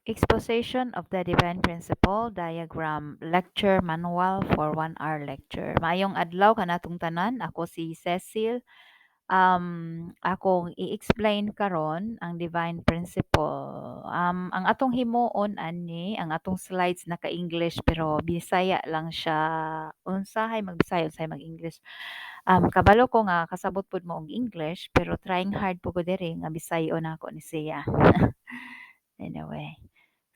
Exposition of the Divine Principle Diagram Lecture Manual for 1 hour lecture. Maayong adlaw kanatong tanan. Ako si Cecil. Akong i-explain karon ang Divine Principle. Ang atong himuon ani, ang atong slides naka-English pero Bisaya lang siya. Unsahay magbisaya, unsahay mag-English. Kabalo ko nga kasabot pud mo og English, pero trying hard pud ko diri nga Bisayon nako ni siya. Anyway.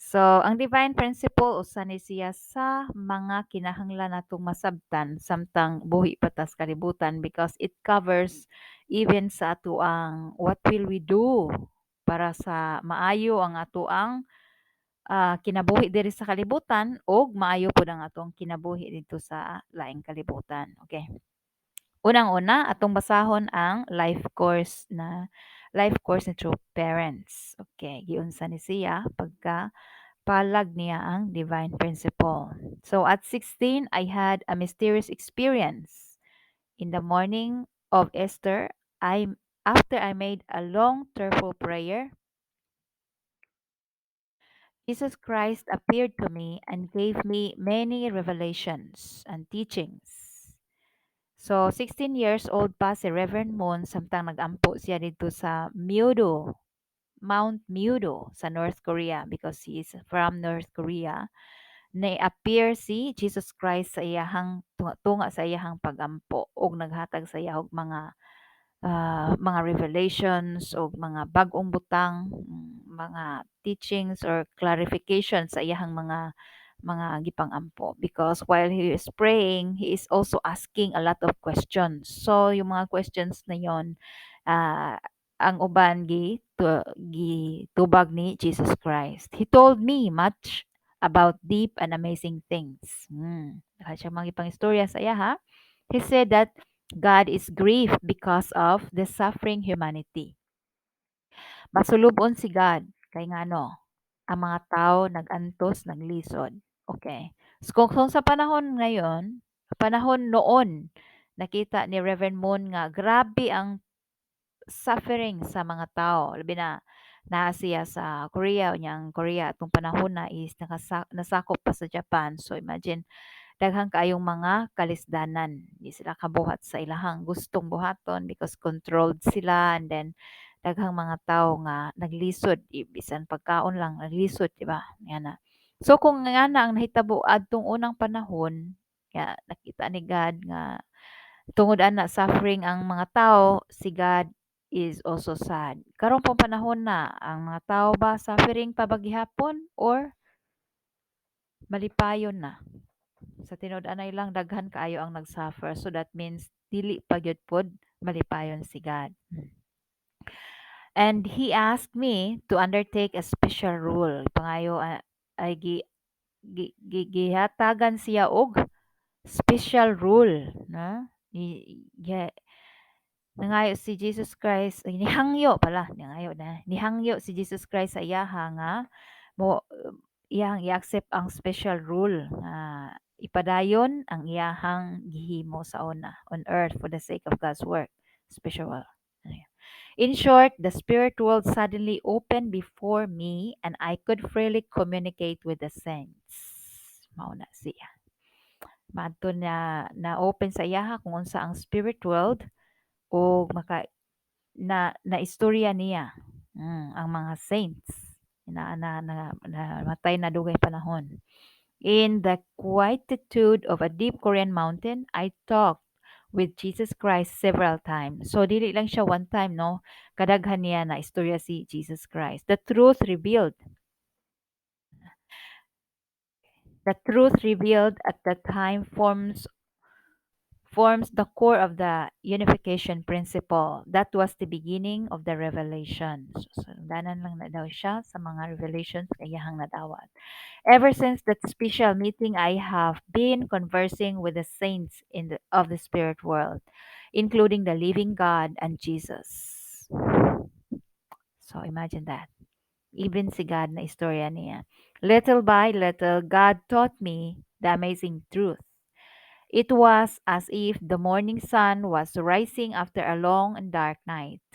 So, ang Divine Principle, usa ni siya sa mga kinahanglan natong masabtan samtang buhi pa ta sa kalibutan because it covers even sa atoang what will we do para sa maayo ang atoang kinabuhi diri sa kalibutan ug maayo pud ang atong kinabuhi didto sa laing kalibutan. Okay. Unang-una, atong basahon ang life course ni True Parents. Okay, giunsa ni siya pagka palag niya ang Divine Principle. So at 16, I had a mysterious experience. In the morning of Easter, I after I made a long tearful prayer, Jesus Christ appeared to me and gave me many revelations and teachings. So, 16 years old pa si Reverend Moon samtang nag-ampo siya didto sa Myodo, Mount Myodo sa North Korea because he is from North Korea. Ni-appear si Jesus Christ sa iyahang tunga sa iyahang pagampo ug naghatag sa iya og mga revelations og mga bag-ong butang, mga teachings or clarification sa iyahang mga gipang-ampo because while he is praying, he is also asking a lot of questions. So, yung mga questions na yon, ang uban gi tu gitubag ni Jesus Christ. He told me much about deep and amazing things. Daghan siya mga ipang-istorya sa iya ha. He said that God is grieved because of the suffering humanity. Masulub-on si God kay ngano ang mga tao nag-antos, naglisod. Okay. So kung sa panahon ngayon, panahon noon, nakita ni Reverend Moon nga grabe ang suffering sa mga tao, labi na naa siya sa Korea, unya ang Korea atong panahon na is nasakop pa sa Japan. So imagine, daghan kaayong mga kalisdanan. Di sila kabuhat sa ilahang gustong buhaton because controlled sila, and then daghang mga tawo nga naglisod, bisan pagkaon lang naglisod, di ba? Ngana. So kung ngana ang nahitabo adtong unang panahon, nga nakita ni God nga tungod ana suffering ang mga tao, si God is also sad. Karon pong panahon na, ang mga tao ba suffering pa ba gihapon or malipayon na? Sa tinud-anay lang, daghan kaayo ang nag-suffer, so that means dili pa gyud pod malipayon si God. And he asked me to undertake a special role. Pangayo ay gi, gi, gi gihatagan siya og special role, no? Nangayo si Jesus Christ, ay, nihangyo pala, nangayo na, nihangyo si Jesus Christ sa iyaha nga mo iyang i-accept ang special role nga ipadayon ang iyahang gihimo sa una on earth for the sake of God's work. Special. In short, the spirit world suddenly opened before me and I could freely communicate with the saints. Mao na siya. Maadto na na open sa iyaha kung unsa ang spirit world ug maka na naistorya niya ang mga saints na namatay na dugay panahon. In the quietude of a deep Korean mountain, I talked with Jesus Christ several times. So dili lang siya one time, no? Kadaghan niya na istorya si Jesus Christ. The truth revealed at that time forms the core of the unification principle. That was the beginning of the revelation. So, sundanan lang na daw siya sa mga revelations nga iyahang nadawat. Ever since that special meeting, I have been conversing with the saints in the, of the spirit world, including the living God and Jesus. So imagine that. Even si God na istorya niya. Little by little, God taught me the amazing truth. It was as if the morning sun was rising after a long and dark night.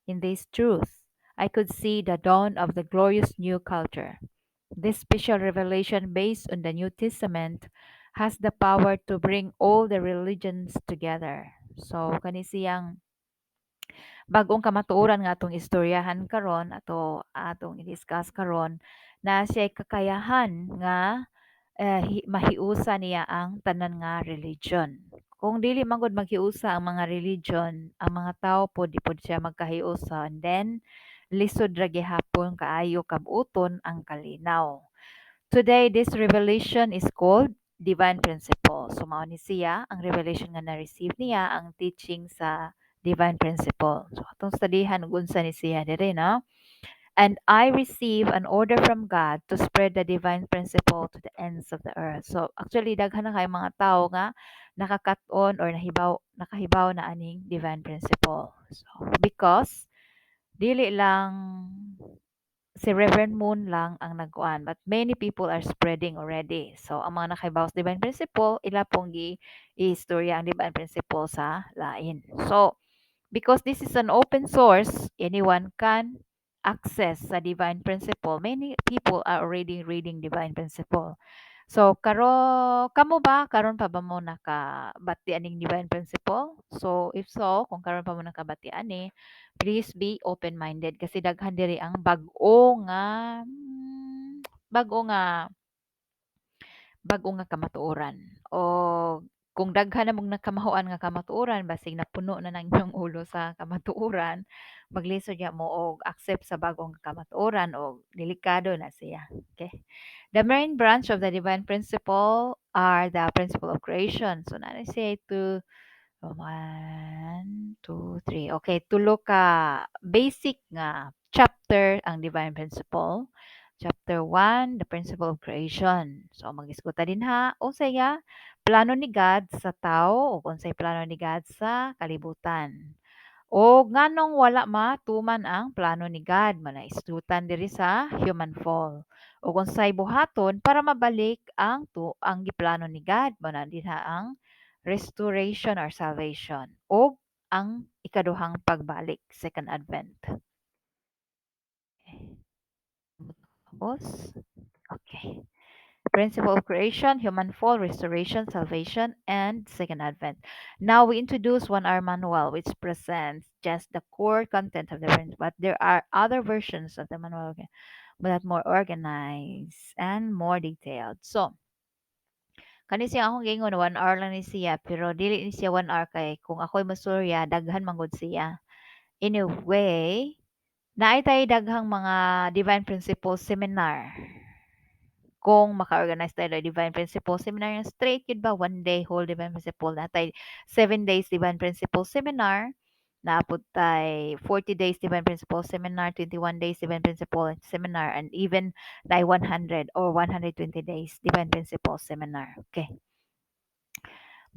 In this truth, I could see the dawn of the glorious new culture. This special revelation based on the New Testament has the power to bring all the religions together. So kani siyang bag-ong kamatuoran nga atong istoryahan karon, ato atong i-discuss karon, na siya'y kakayahan nga mahiusa niya ang tanan nga religion. Kung dili man gud maghiusa ang mga religion, ang mga tawo pod di pod siya magkahiusa, and then lisod ra gihapon kaayo kab-uton ang kalinaw. Today, this revelation is called divine principle. So mao ni siya ang revelation nga na-receive niya, ang teaching sa divine principle. So atong studyhan ug unsa ni siya diri, no? And I receive an order from God to spread the divine principle to the ends of the earth. So actually daghan na kay mga tawo nga nakakat-on or nahibaw, nakahibaw na aning divine principle. So because dili lang si Reverend Moon lang ang nagkuan, but many people are spreading already. So ang mga nakahibaw sa divine principle, ila pong gi istorya ang divine principle sa lain. So because this is an open source, anyone can access sa divine principle. Many people are already reading divine principle. So karo kamo ba, karon pa ba mo nakabati aning divine principle? So if so, kung karon pa mo nakabati ani, please be open-minded kasi daghan diri ang bag-o nga kamatuoran. O kung daghan na mong nakamahuan nga kamatuoran, basig napuno na ng inyong ulo sa kamatuoran, maglisod ya mo og accept sa bag-ong kamatuoran og delikado na siya. Okay. The main branch of the divine principle are the principle of creation. So naa siya to 1, 2, 3. Okay, tulo ka basic nga chapter ang divine principle. Chapter 1, the principle of creation. So mag-isguta dinha unsay nga plano ni God sa tawo ug unsay plano ni God sa kalibutan. O nganong wala matuman ang plano ni God, mao na isgutan diri sa human fall. Ug unsay buhaton para mabalik ang giplano ni God, mao na dinha ang restoration or salvation ug ang ikaduhang pagbalik, second advent. Okay. Tapos, okay. Principle of creation, human fall, restoration, salvation, and second advent. Now we introduce 1 hour manual, which presents just the core content of the print, but there are other versions of the manual, but more organized and more detailed. So, kani siya akong giingon 1 hour lang ni siya, pero dili ni siya 1 hour kay kung ako'y moistorya daghan man gud siya. Anyway, naay tay daghang mga divine principle seminar. Kung maka-organize tayo og divine principle seminar nga straight gyud ba, one day whole divine principle, naa tay 7 days divine principle seminar, naa pud tay 40 days divine principle seminar, 21 days divine principle seminar, and even naay 100 or 120 days divine principle seminar. Okay.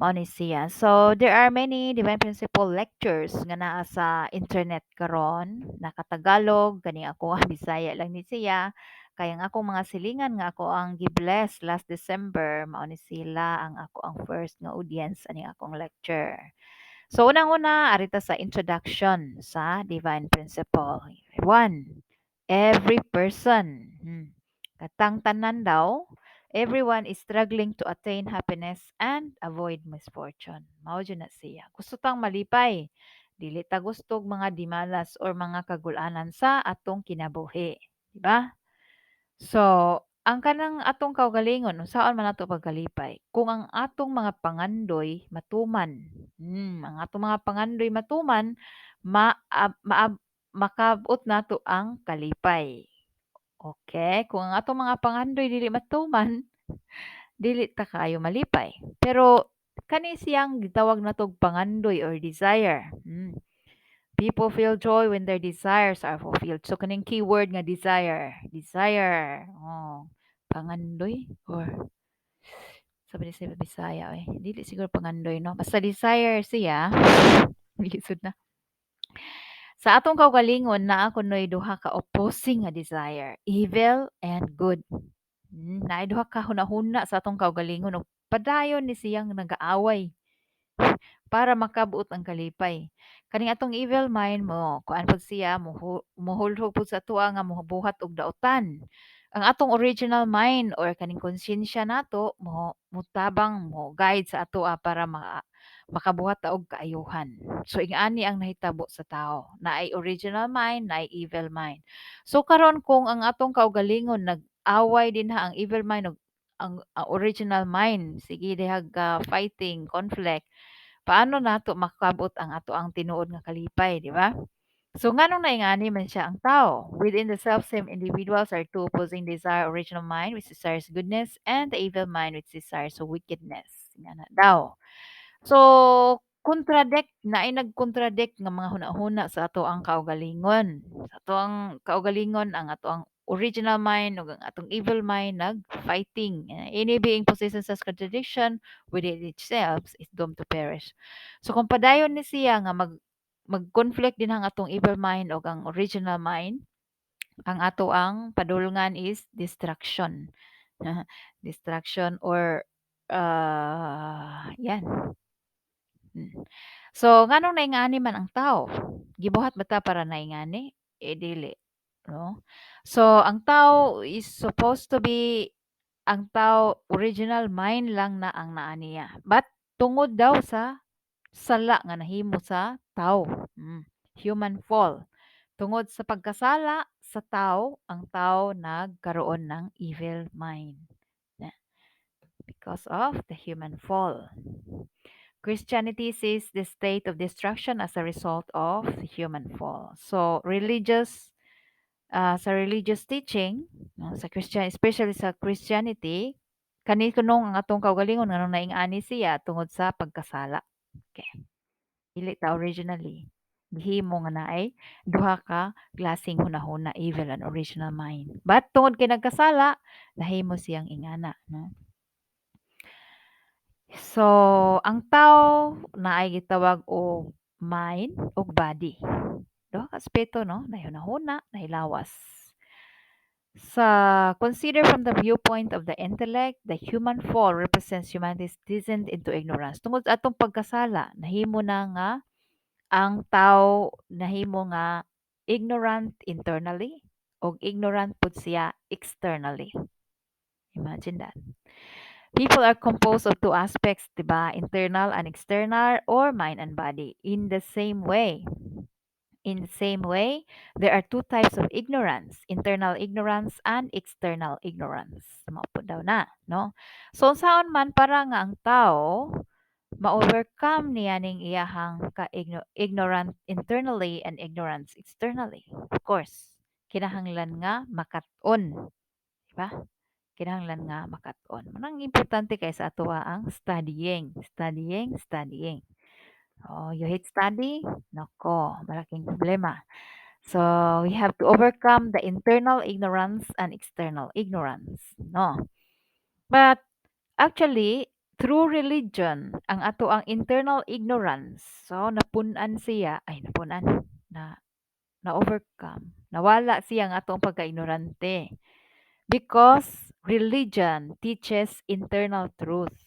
Mao ni siya. So there are many divine principle lectures nga naa sa internet karon, naka-Tagalog, kani ako ang Bisaya lang ni siya. Kay ang akong mga silingan nga ako ang gi-bless last December, mao ni sila ang ako ang first nga audience ani akong lecture. So unang-una, ari ta sa introduction sa divine principle. One, every person, katang tanan daw, everyone is struggling to attain happiness and avoid misfortune. Mao jud na siya. Gusto tang malipay. Dili ta gusto og mga dimalas or mga kagul-anan sa atong kinabuhi, di ba? So, ang kanang atong kaugalingon, unsaon man nato pagkalipay? Kung ang atong mga pangandoy matuman, ang atong mga pangandoy matuman, makab-ot nato ang kalipay. Okay, kung ang atong mga pangandoy dili matuman, dili ta kaayo malipay. Pero kani siyang gitawag natog pangandoy or desire. People feel joy when their desires are fulfilled. So kaning keyword nga desire, desire. Oh, pangandoy or sabi ni sa Bisaya eh, dili siguro pangandoy, no? Basta desire siya. Lisod na. Sa atong kaugalingon, naa kunoy duha ka opposing nga desire, evil and good. Naay duha ka hunahuna sa atong kaugalingon ug padayon ni siyang nagaaway. Para makab-ot ang kalipay. Kaning atong evil mind mo kuan pud siya, muhulhog pud sa atoa nga mobuhat og dautan. Ang atong original mind or kaning konsyensya nato mo mutabang, mo guide sa atoa para makabuhat ta og kaayuhan. So ingani ang nahitabo sa tawo, naay original mind, naay evil mind. So karon kung ang atong kaugalingon nag-away dinha ang evil mind ug ang original mind, sige dihag fighting, conflict, paano nato makabot ang ato ang tinuod nga kalipay, di ba? So nganong naingani man siya ang tao? Within the self-same individuals are two opposing desire: original mind, which desires goodness, and the evil mind, which desires wickedness. Ingana daw. So contradict, naay nag-contradict nga mga hunahuna sa ato ang kaugalingon. Sa ato ang kaugalingon, ang ato ang original mind ug ang atong evil mind nag-fighting. Any being possesses such contradiction within itself is doomed to perish. So kung padayon ni siya nga mag-conflict din ang atong evil mind ug ang original mind, ang ato ang padulngan is destruction. Destruction or yan. So nganong naingani man ang tao? Gibuhat ba ta para naingani? Eh dili, no? So ang tao is supposed to be, ang tao original mind lang na ang naa niya. But tungod daw sa sala nga nahimo sa tawo, human fall. Tungod sa pagkasala sa tawo, ang tawo nagkaroon ng evil mind. Na because of the human fall. Christianity sees the state of destruction as a result of the human fall. So religious sa religious teaching, no, sa Christian, especially sa Christianity, kani kunong ang atong kaugalingon, nganong naing-ani siya tungod sa pagkasala. Okay. Dili ta originally gihimo nga naay duha ka klaseng hunahuna, evil and original mind. But tungod kay nagkasala, nahimo siyang ingana, no? So, ang tawo naay gitawag og mind ug body. Duha ka aspeto, no? Naay hunahuna, naay lawas. Sa consider from the viewpoint of the intellect, the human fall represents humanity's descent into ignorance. Tungod sa atong pagkasala, nahimo na nga ang tawo nahimo nga ignorant internally ug ignorant pud siya externally. Imagine that. People are composed of two aspects, diba? Internal and external, or mind and body. In the same way, there are two types of ignorance: internal ignorance and external ignorance. Mao po daw na, no? So unsaon man para nga ang tao ma-overcome niya ning iyahang ka-ignorant internally and ignorance externally? Of course, kinahanglan nga makat-on, di ba? Kinahanglan nga makat-on. Manang importante kay sa atoa ang studying, studying, studying. Oh, you hate study? Nako, malaking problema. So, we have to overcome the internal ignorance and external ignorance, no? But actually, through religion, ang ato ang internal ignorance, so napun-an siya, ay napun-an, na na-overcome, nawala siya ang atong pagka-ignorante. Because religion teaches internal truth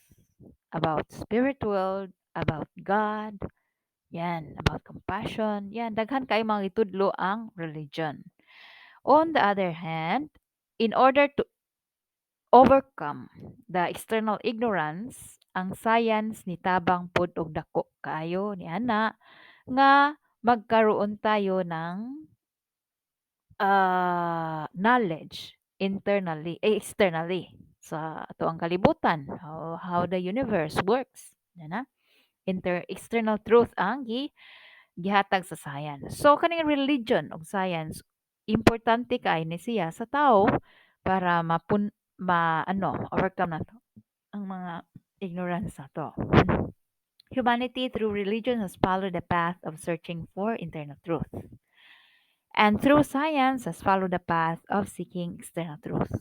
about spiritual, about God, yan, about compassion, yan, daghan kaayo mga gitudlo ang religion. On the other hand, in order to overcome the external ignorance, ang science nitabang pod og dako kaayo niana nga magkaroon tayo ng knowledge internally, eh, externally sa atoang kalibutan, how the universe works, ana. External truth ang gihatag sa science. So kaning religion ug science, importante kaayo ni siya sa tawo para mapun ma-ano, overcome nato ang mga ignorance nato. Humanity through religion has followed the path of searching for internal truth. And through science has followed the path of seeking external truth.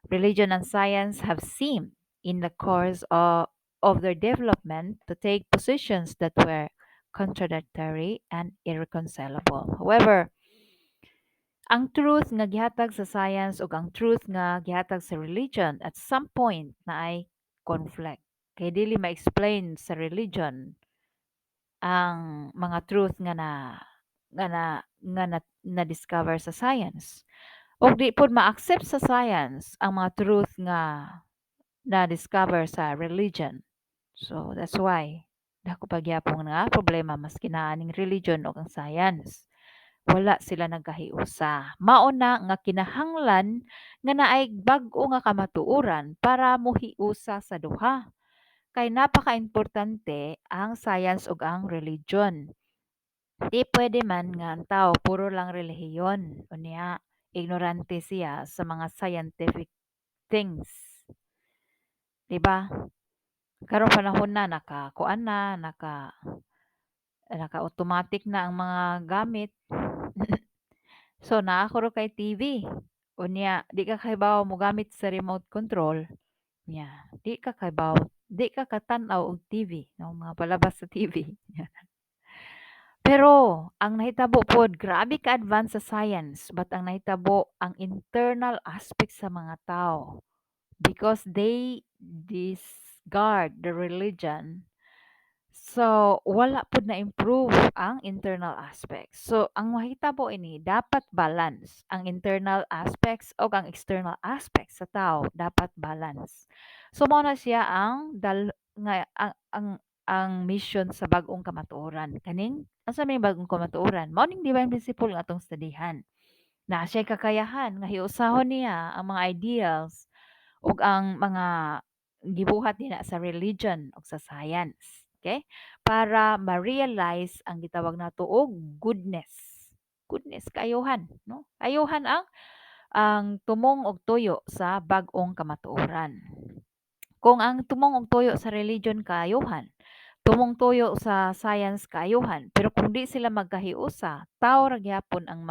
Religion and science have seemed, in the course of their development, to take positions that were contradictory and irreconcilable. However, ang truth nga gihatag sa science ug ang truth nga gihatag sa religion at some point naay conflict. Kay dili ma-explain sa religion Ang mga truth nga na na-discover sa science. Ug di pod ma-accept sa science ang mga truth nga na-discover sa religion. So that's why dako pa gihapon nga problema maski naa ning religion ug ang science. Wala sila nagkahiusa. Mao na nga kinahanglan nga naay bag-o nga kamatuoran para mohiusa sa duha. Kay napaka-importante ang science ug ang religion. Di pwede man nga ang tao puro lang relihiyon. Unya, ignorante siya sa mga scientific things. Di ba? Karong panahon na naka kuan na, naka automatic na ang mga gamit. So naa kuro kay TV. Unya di ka kahibaw mogamit sa remote control, nya di ka kahibaw, di ka katan-aw og TV, no, mga palabas sa TV. Pero ang nahitabo pod, grabe ka-advance sa science, but ang nahitabo, ang internal aspect sa mga tawo, because they discard the religion, so wala pud na-improve ang internal aspects. So ang mahitabo ini, dapat balance ang internal aspects ug ang external aspects sa tawo, dapat balance. So mao na siya ang dal nga ang mission sa bag-ong kamatuoran. Kaning unsa may bag-ong kamatuoran? Mao ning divine principle nga atong studyhan. Naa siya'y kakayahan nga hiusahon niya ang mga ideals ug ang mga gibuhat nila sa religion ug sa science. Okay? Para ma-realize ang gitawag nato og goodness. Goodness, kaayuhan, no? Kaayuhan ang tumong og tuyo sa bag-ong kamatuoran. Kung ang tumong og tuyo sa religion kaayuhan, tumong tuyo sa science kaayuhan, pero kung di sila magkahiusa, tawo ra gihapon ang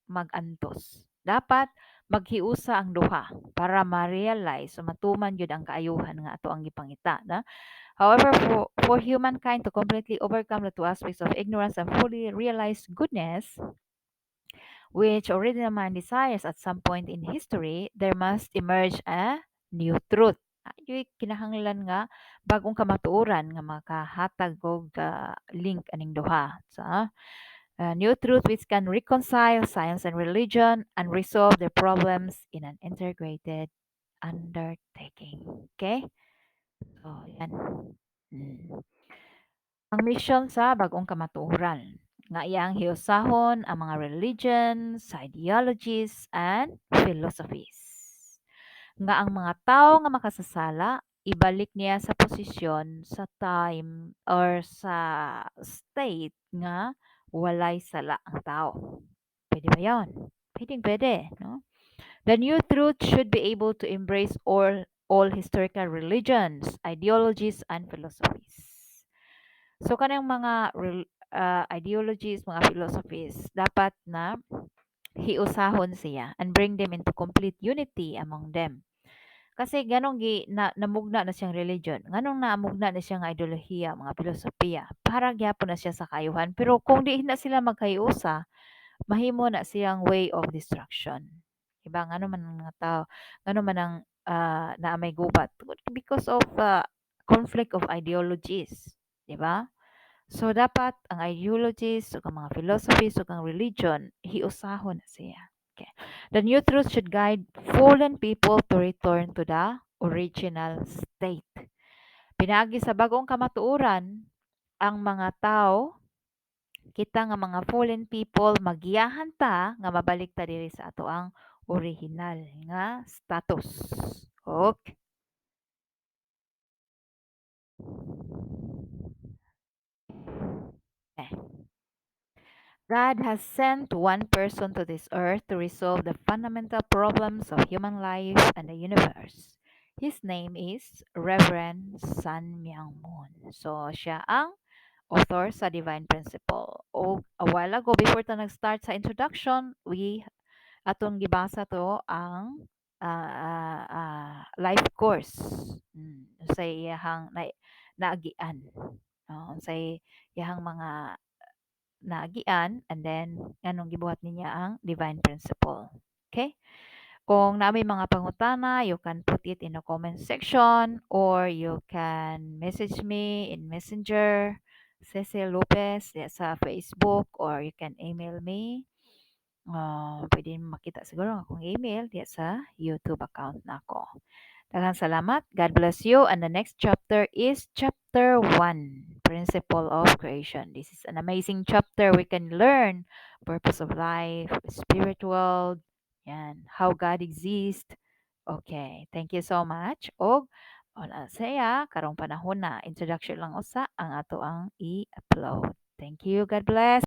mag-antos. Dapat maghiusa ang duha para ma-realize o matuman gyud ang kaayuhan nga ato ang gipangita, na. However, for humankind to completely overcome the two aspects of ignorance and fully realize goodness, which original man desires at some point in history, there must emerge a new truth. Ay, kinahanglan nga bag-ong kamatuoran nga makahatag og link aning duha sa new truth which can reconcile science and religion and resolve their problems in an integrated undertaking. Okay? So, yan. Ang mission sa bag-ong kamatuoran nga iyang hiusahon ang mga religions, ideologies, and philosophies. Nga ang mga tawo nga makasasala, ibalik niya sa posisyon sa time or sa state nga walay sala ang tao. Pwede ba yon? Pwedeng pwede, no? The new truth should be able to embrace all historical religions, ideologies, and philosophies. So kanang mga ideologies, mga philosophies, dapat na hiusahon siya and bring them into complete unity among them. Kasi ganong gi na namugna na siyang religion, nganong namugna na siya nga ideolohiya, mga filosofiya, para gihapon na siya sa kaayuhan. Pero kung di na sila magkahiusa, mahimo na siyang way of destruction. Diba? Ngano man ang mga tao, ngano man ang naa may gubat because of conflict of ideologies, di ba? So dapat ang ideologies ug ang mga philosophies ug ang religion, hiusahon na siya. Okay. The new truth should guide fallen people to return to the original state. Pinaagi sa bag-ong kamatuoran, ang mga tao, kita nga mga fallen people, magiyahan ta nga mabalik ta diri sa ato ang original nga status. Okay. God has sent one person to this earth to resolve the fundamental problems of human life and the universe. His name is Reverend Sun Myung Moon. So, siya ang author sa Divine Principle. O a while ago, before ta nag-start sa introduction, we atong gibasa to ang life course sa iyahang naagian. Unsay iyahang mga naagian and then nganong gibuhat niya ang Divine Principle. Okay? Kung naa may mga pangutana, you can put it in the comment section or you can message me in Messenger. Cecil Lopez diya sa Facebook, or you can email me. Pwede makita siguro ang akong email diya sa YouTube account nako. Daghang salamat. God bless you. And the next chapter is chapter 1, Principle of Creation. This is an amazing chapter. We can learn purpose of life, spiritual, yan, how God exists. Okay, thank you so much. Og wala saya karong panahon na introduction lang usa ang ato ang i-upload. Thank you. God bless.